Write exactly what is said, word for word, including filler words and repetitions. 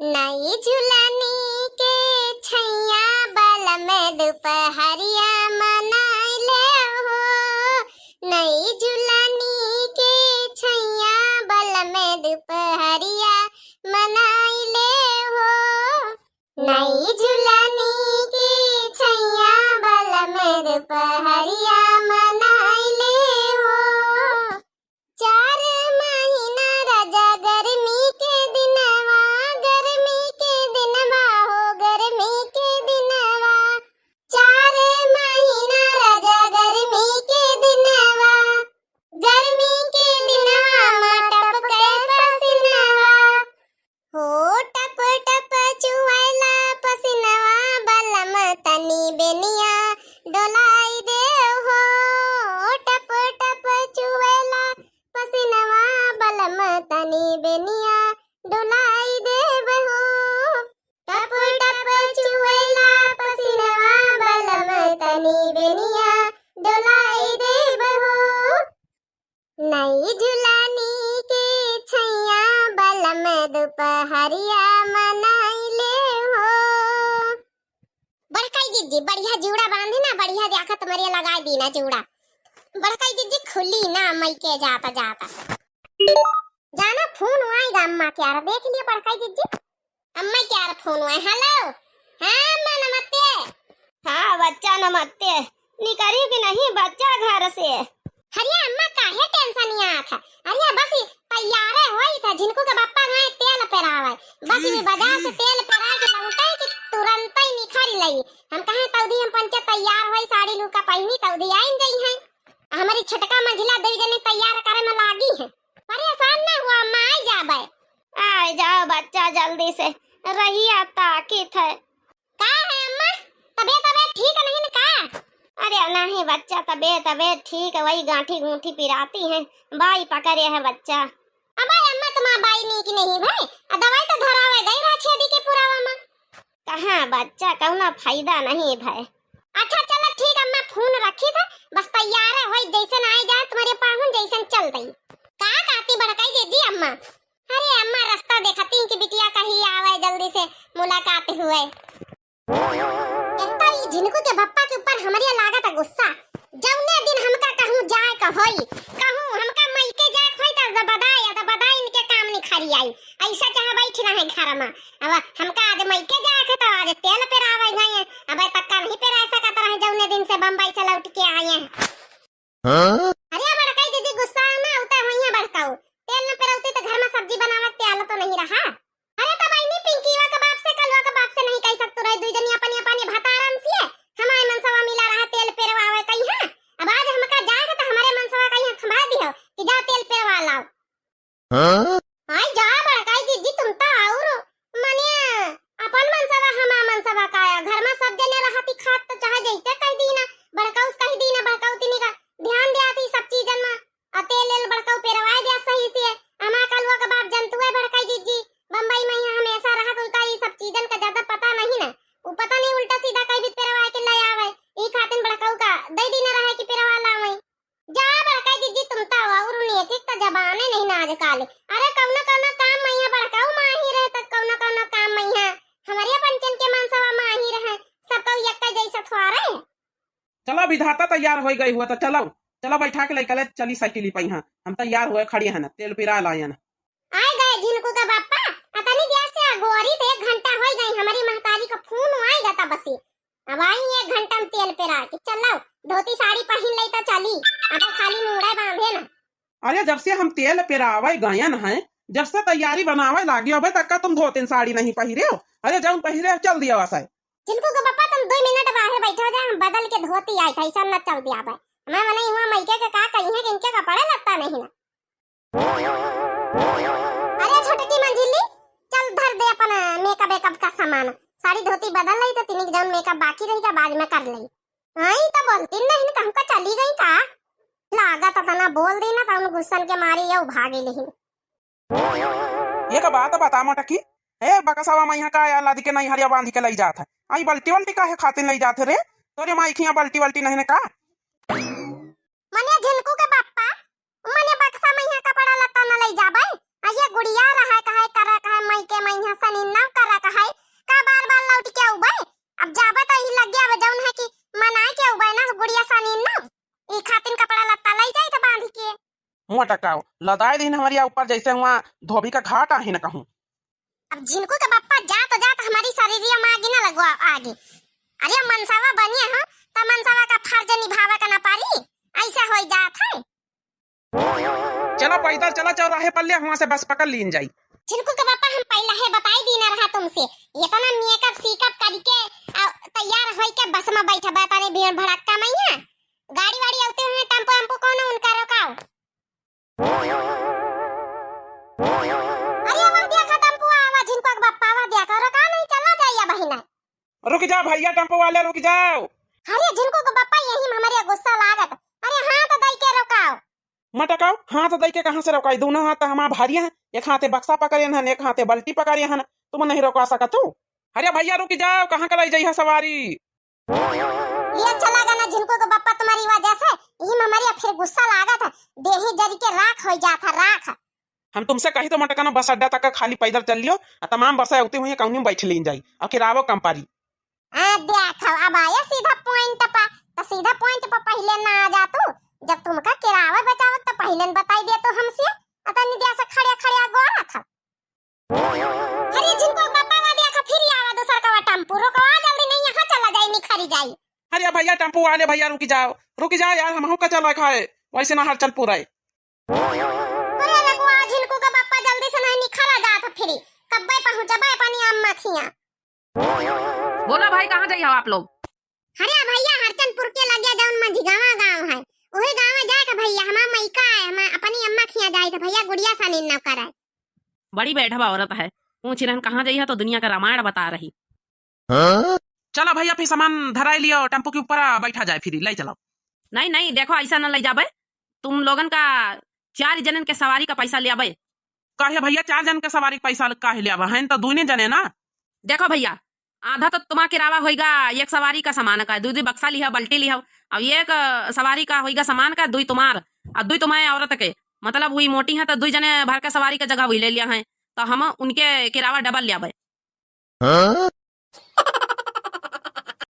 नई झुलनी के छैया बलम दुपहरिया मनाई ले हो, नई झुलनी के छैया बलम दुपहरिया मनाई ले हो, नई झुलनी के छैया बलम दुपहरिया मनाई ले हो। चार महीना राजा गर्मी के दिनवा, गर्मी के दिनवा हो, गर्मी के दिनवा। चार महीना राजा गर्मी के दिनवा, गर्मी के दिनवा मा टपके पसीनवा। हो टप टप चुएला पसीनवा बलम तनी बेनिया डोलाई दे हो। टप टप चुएला पसीनवा बलम तनी बेनिया डोलाई देब हो। टप टप चुएला पसीनवा बलम तनी बेनिया डोलाई देब हो। नई झुलनी के छैया बलम दुपहरिया मनाई ले हो। बड़काई जिज्जी, बढ़िया जूड़ा बांधी ना, बढ़िया जाके तुम्हारे लगाई दी ना जूड़ा। बड़काई जिज्जी खुली ना मइके जाता जाता। जाना फोन आएगा अम्मा के यार, देख लिया बड़काई जिज्जी। अम्मा के यार फोन आए। हेलो, हाँ अम्मा नमस्ते। हाँ बच्चा नमस्ते, निकरी कि नहीं बच्चा घर से? अरे अम्मा काहे टेंशन यात है? अरे बस ई तैयारे होई था, झिनकू के बप्पा गए तेल पेरावे, बस ई बाजार से तेल पेरा के लौटे कि तुरंत ही निखर लई। हम कहे तौदी हम पंचे तैयार होई, साड़ी लुका पहनी तौदी आइन जइहैं। हमारी छोटका मंझिला दुई जने तैयार करे में लागी है। परेशान ना हुआ अम्मा, आई जाबे। आई जाओ बच्चा जल्दी से, रहिया ताकित है। का है अम्मा, तबीयत तबीयत ठीक नहीं न का? अरे नहीं बच्चा, तबीयत तबीयत ठीक है, वही गांठी गूंठी पिराती है, बाई पकड़े है बच्चा। अबे अम्मा तुम्हार बाई नीक नहीं भय, आ दवाई तो धरावे गई रहा छेदी के पुरावा में। कहाँ बच्चा, कौनो फायदा नहीं भय। अच्छा चलो ठीक अम्मा, फोन रखी था, बस तैयार है होई, जैसन आए जाए तुम्हारे पाहुन जैसन चल दई। का कहती बड़काई जिज्जी अम्मा? अरे अम्मा रास्ता देखती कि बिटिया कहीं आवे जल्दी से मुलाकात हुए। एक तो ई झिनकू के बप्पा के ऊपर हमरे लागत गुस्सा, जौने दिन हमका कहूँ जाए का होई, कहूँ हमका मइके जाए का होई, त बदाई, त बदाई इनके काम निखरी आई। ऐसा चाहे बैठी रहे घर में। अब हमका आज मइके जाए के, तो आज तेल पेरावे गए। अब तक का नहीं पेरा सकत रहे, जौने दिन से बम्बई से लौट के आए हैं। हाँ? अरे बड़काई जिज्जी गुस्सा ना उतर हुई है बड़काऊ। तेल न पेरौती तो घर में सब्जी बनावे के तेल तो नहीं रहा। अरे तब आईनी पिंकीवा के बाप से, कलवा के बाप से नहीं कह सकतू रहे, दुई जनी अपनी अपनी भतारन से हमारे मनसवा मिला रहा तेल पेरवावे कही है। अब आज हमका जाए के तो हमारे मनसवा कही है थमा दियो कि जा तेल पेरवा लाओ। हाँ? आई जा बड़काई जिज्जी तुम तो और मने अपन मनसवा हमार मनसवा का है। घर में सब जने रहती खात तो चाहे जैसे कह दी ना, बड़काऊ से कह दी ना, बड़काऊ तिनी का ध्यान दिया थी सब चीजन में। आ तेल लेल बड़काऊ पेरवाए दिया सही से। हमार कलुआ का बाप जंतुए बड़काई जिज्जी बम्बई में यहाँ हमेशा रहत, उनका ये सब चीजन का ज्यादा पता नहीं ना। वो पता नहीं उल्टा सीधा कहीं भी पेरवाए के ले आवे, ई खातिन बड़काऊ का दे दी ना रहे कि पेरवा लावे। जा बड़का जिज्जी तुम तो और उन्हें एक एक तो जबाने नहीं ना आजकल। अरे कौनो कौनो काम में यहाँ बड़काऊ माहिर है तो कौनो कौनो काम में यहाँ हमारे पंचन के मनसवा माहिर है, सब कऊ यक्का जैसा थोड़े है। चलो विधाता तैयार हो गई हुआ तो चलो, चलो बैठा के लेकर चली साइकिल पे यहाँ। हम तैयार हुए खड़ी है ना, तेल पिरा लाए ना। आए गए झिनकू का बापा, अतनी देर से अगोरी तो एक घंटा हो गई, हमारी महतारी का फोन आएगा तब से। अब आई एक घंटा में तेल पेरा के चल लाओ, धोती साड़ी पहन ले तो चली, अब खाली मूड़े बांधे ना। अरे जब से हम तेल पेरावे गयन हैं, जब से तैयारी बनावे लागे, अबे तक का तुम धोती साड़ी नहीं पहिरे हो? अरे जौन पहिरे हो चल दिया वैसे। झिनकू के पापा तुम दो मिनट बाहर बैठो जाए, हम बदल के धोती आई था, ऐसा न चल दिया भाई। हमें मने हुआ मैके के का कही है कि इनके कपड़े लगता नहीं ना। अरे छोटकी मंझिली, चल धर दे अपन मेकअप वेकअप का सामान। साड़ी धोती बदल लई तो तिनिक जौन मेकअप बाकी रही का बाद में कर लई। आई तो बोलती नहीं, कहूँ का चली गई का? लागत तना बोल दी ना तो उन गुस्सन के मारी यौ भागी लेहिन। ये का बात बता मोटकी, ए बकसवा में यहाँ का या लादी के नहीं हरिया बांधी के लई जात है। आई बल्टी वल्टी काहे खातिर लई जात है रे? तोरे माई खिया बल्टी वल्टी नहीं ने का? मने झिनकू के बापा, मने बक्सा में यहाँ कपड़ा लत्ता न लई जाबे। आ ये गुड़िया रहा कहे, करा कहे, मइके मइहाँ सनीन नाव करा कहै, का बार बार लौटि के अउबै? अब जाबै त ई लग्गे अब जउन है कि मनाइ के अउबै ना गुड़िया सनीन नाव। ई खातिन कपड़ा लत्ता लइ जाइत बाँधि के। मोटकाउ, लदाइ दीन हमरी ऊपर जइसे हुआँ धोबी का घाट आही न कहूँ। अब झिनकू के बप्पा जात जात हमरी सरीरिया मा आगी न लगवा आगी। अरे मनसवा बनिए हो, त मनसवा का फर्ज निभावा का न पारी, अइसे होइ जात है। चला पैदल चला, चौराहे पर ले, हुआँ से बस पकड़ लीन जाई। झिनकू के बप्पा हम पहिलहे बताइ दीन रहा तुमसे, एतना मेकअप सीकअप करिके अउ तैयार होइके बस मा बैठबा तनी भीड़ भड़क्का मइहाँ। गाड़ी वाड़ी अउते हुए टेम्पो वेम्पो कउनो उनका रोकाउ। अरे वाह देखा टेम्पो आवा, झिनकू के बप्पा आवा देखा, रोका नहीं चला जाइया बहिना। रुकि जा भइया टेम्पो वाले रुकि जाउ। अरे झिनकू के बप्पा यही मा हमरे गुस्सा लागत। अरे हाथ दइके रोकाउ। मोटकाउ, हाथ दइके कहाँ से रोकाई? दुनो हाथ त हमार भारी हैं, एक हाथे बक्सा पकड़ेन हन, एक हाथे बल्टी पकड़े हन, तुम नहीं रोका सकत हो? अरे भइया रुकि जाउ, कहाँ का लइ जइहा सवारी? ये अच्छा लागा ना झिनकू के बप्पा तुम्हारी वजह से, यही मा हमरी फिर गुस्सा लागत है, देही जरि के राख होइ जात है, राख। हम तुमसे कही तो मोटका ना बस अड्डा तक खाली पैदल चल लियो, अ तमाम बस अउती हुई कउनी मा बैठ लीन जाई, अ किरावो कम पारी। आ, देखो, अब आया सीधा point पर, त सीधा point पर पहिले ना आ जातू। जब तुमका किरावा बचावत त पहिले न बताइ देतू हमसे। अतनी देर से खड़े खड़े गोरा था। अरे झिनकू बप्पा वा देखा, फिर आवा दूसर का टेम्पो, रोकवा जल्दी नहीं, यहाँ चला जाई, निखरी जाई। अरे भइया टेम्पो वाले भइया रुकि जाउ, रुकि जाउ यार, हमहू का चला खाए, वइसे ना हलचल पूरा है। अरे रघुआ, झिनकू के बप्पा जल्दी से नहीं निखरा जात फिरी, कब्बे पहुँचबे अपनी अम्मा खिया। बोला भाई, कहाँ जाई हो आप लोग? अरे भइया, हरचंदपुर के लगे जउन मझिगावा गाँव है, उही गाँव जाए का भइया, हमार मइका है, हम अपनी अम्मा खिया जाए थे भइया, गुड़िया सनीन नाव कराए। बड़ी बैठबा औरत है, पूछ रहन कहाँ जाई है तो दुनिया का रामायण बता रही। चला भइया, फिर सामान धराइ लियो, टेम्पो के ऊपर आ, बैठा जाए, फिर लइ चलो। नहीं, नहीं, देखो, अइसा न लइ जाबे। तुम लोगन का चार जनन के सवारी का पैसा लियाबे। काहे भइया, चार जन के सवारी का पैसा काहे लियाबे? हैं तो दुइने जने ना। देखो भइया, आधा तो तुम्हार किरावा होइगा एक सवारी का सामान का, दुइ दुइ बक्सा लिहा, बल्टी लिहा, अउ एक, अ, सवारी का होइगा सामान का, दुइ तुम्हार, अउ दुइ तुम्हारे औरत के। मतलब हुई मोटी है तो दुइ जने भर के सवारी का जगह हुई ले लिया है, तो हम उनके किरावा double लियाबे। हाँ?